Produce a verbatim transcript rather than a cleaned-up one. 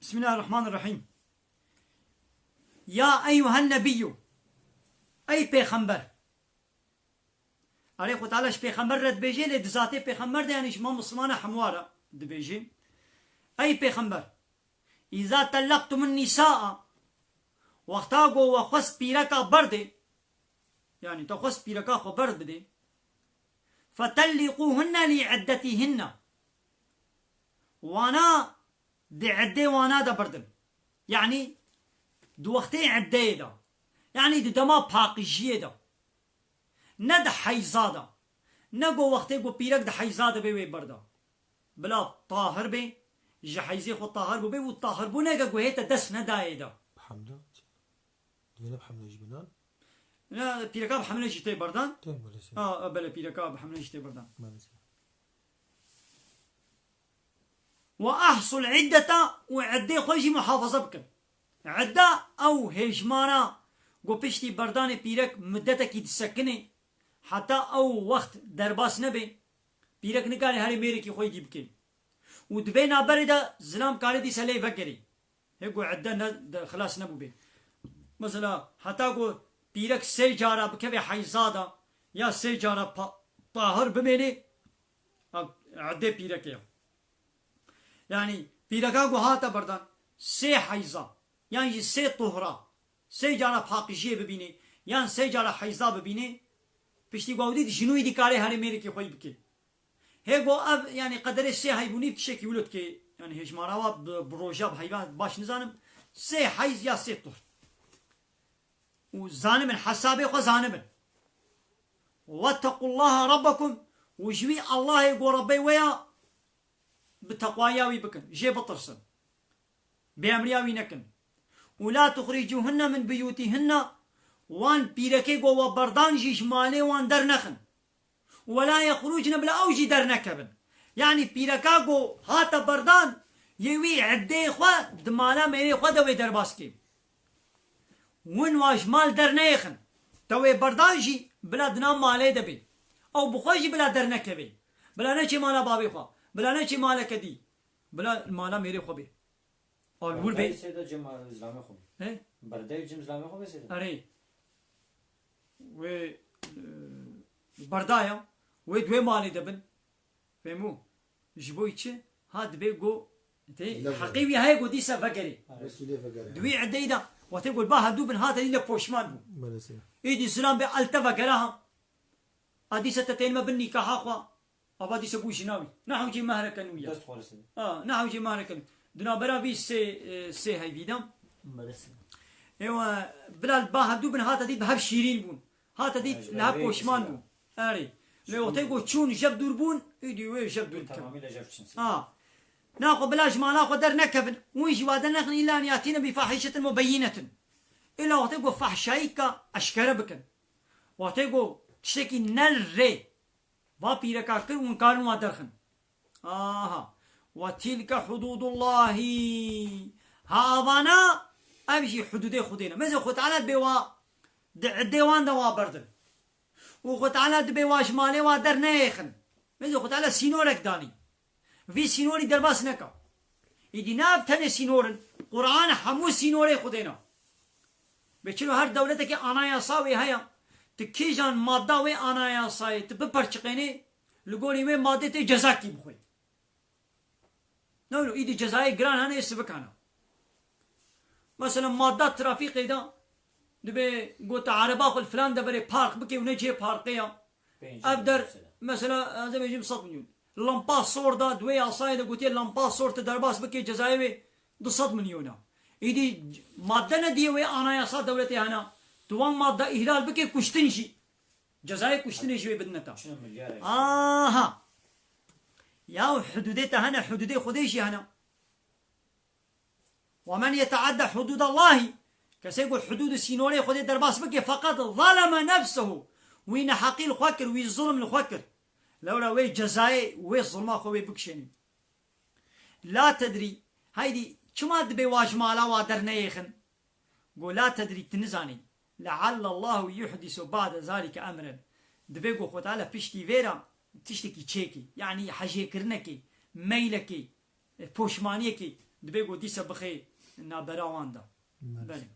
Bismillahirrahmanirrahim. Ya eyyuhen nebiyyû. Ey pêxember. Erê, Xwe Teala ji pêxember re dibêje, lê di zatê pêxember de, yanî ji me Mislimana hemû re dibêje. Ey pêxember. Îza tellaqtumun nîsaa. Wexta ku we xwest pîreka berdê. Yanî te xwest pîreka xwe berd bidê. Fetelliqûhunne lî iddetîhinne. Wana di iddê wana de birdin. Yanî di wextê iddeyê de. Yanî di dema paqijiyê de. Ne di heyza de. Ne ku wextê ku pîrek di heyza de bê wê berda. Bila tahir bê, ji heyzê xwe tahir bûbê û tahirbûneke ku hê te dest nedayê de. Bi hemle? Divê ne bi hemle jî binan? Ne, pîreka bi hemle jî tê berdan. Tê, belê sê. Ha, belê, pîreka bi hemle jî tê berdan. Belê sê. Ve ahsul iddeta, û iddê xwe jî muhafaza bikin. Idda ew hêjmana ku piştî berdanê pîrek muddetekî disekine, heta ew wext derbas nebe, pîrek nikare herê mêrekî xwe yî dî bike. Û di vê navberê de zilam kare dîsa lê vegerê. Hê ku idde ne, de, xilas nebûbe. Mesela, heta ku pîrek sê cara bikeve heyza de, ya sê cara pa-, tahir bimêne, ev iddê pîrekê ye. Yanî, pîreka ku hate berdan, sê heyza, yan jî sê tuhra, sê cara paqijiyê bibîne, yan sê cara heyza bibîne, piştî ku ew dît, ji nû yî dî karê herê mêrekî xwe yî bike. Hê go ev, yanî qederê sê heybûnî tiştekî wilo dike, yanî hêjmara wa bi, bi roja, bi heyva baş nizanim, sê heyz ya sê tuhr. Û zanibin, hesabê xwe zanibin. Wettequllaha rabbekum, û ji wî Allahê go Rebbê we ya, bi teqwaya wî bikin, jê bitirsin. Bêemriya wî nekin. Û la tuxricûhunne min buyûtîhinne, wan pîrekê go we berdan jî ji malê wan dernexin. Û we la yexrûcne, bila ew jî dernekevin. Yanî pîreka go hate berdan, yê wî iddeyê xwe di mala mêrê xwe de wê derbas kê. Win wa ji mal derneyêxin. Te wê berdan jî bila di nav malê de bê. Ew bi xwe jî bila dernekevê. Bila neçê mala bavê xwe. Bila neçê maleke dî. Bila mala mêrê xwe bê. Alwir bê. Berdayê sê de cem zilamê xwe bê. He? Berdayê cem zilamê xwe bê sê de. Erê. Wê, e, berdaya. Wê di wê malê de bin. Fehmû? Ji bo çi? Ha dibê go, te, heqê wî heye go dîsa vegerê. Wekî lê vegerê. Di wî edeyî de, wextê go ba hevdû bin hate dî le poşman bû. Belê sê. Îdî zilam bê el te vegera ha. A dîsa te tên me bin nîkaha xwe. Ava dîsa bû jina wî. Ne hewcê mehreke nû ya. Dest xwe rese. Ha, ne hewcê mehreke nû. Di navbera vî sê, e, sê heyvî de. Belê sê. Ewa, bila ba hevdû bin hate dî bi hev şîrîn bûn. Hate dî li hev poşman bû. Erê. Lê wextê ku çûn jev dûr bûn, îdî wê jev dûr bikin. Tamamî le jev çin. Ha. Naxwe bila ji mala xwe dernekevin. Wî jî wa dernexin îla an yatîne bi fahîşetin mubeyînetin. Îla wextê ku fahşayîka eşkere bikin. Wextê ku tiştekî ne rê va pîreka kir, hûn karin wa derxin. Aha. Ve tilke hududullahi. Ha avana, ev jî hududê Xwedê ne. Mezê Xwe Teala dibê wa di iddê wan de wa berdin. Û Xwe Teala dibê wa ji malê wa derneyêxin. Mezê Xwe Teala sînorek danî. Vî sînorî derbas neka. Îdî nav tenê sînor in. Quran hemû sînorê Xwedê ne. Bê çilo her dewletekê anayasa wê heye. Tu kîjan madda wê anayasayê tu biperçiqênê, li gorî wê madê tê cezakî bixwê. Ne wilo, îdî cezayê giran hene, ê sivik hene. Mesela madda trafîkê de dibê got, araba xwe li filan deverê park bikê û ne cihê parkê ya. Ev der, mesela, ez ê bêjim sed milyon. Lampa sor da, di wê yasayê de gotiye lampa sor tu derbas bikê, cezayê wê du sed milyon a. Îdî madde ne diye wê anayasa dewletê hene. Tu wan madde îhlal bikê, kuştin jî. Cezayê kuştinê jî wê bidine te. Çi milyar eşya. Aha. Ya hududê te hene, hududê Xwedê jî hene. Ve men yeteadde hududallahî, kesê ku hudûd û sînorê Xwedê derbas bike, feqet zaleme nefsehu, wî neheqî li xwe kir, wî zulm li xwe kir. Lewra wê cezayê wê zulma xwe wê bikişênî. La tedrî, heydî çima dibê wa ji mala wa derneyêxin? Go la tedrî, tu nizanî. Leallallahu yuhdisu ba'de zalike emren. Dibê go Xwe Teala piştî vê re tiştekî çêkî. Yanî hejêkirinekê, meylekê, e, poşmaniyekê Dibê ku dîsa bixê nabera wan de. Belê.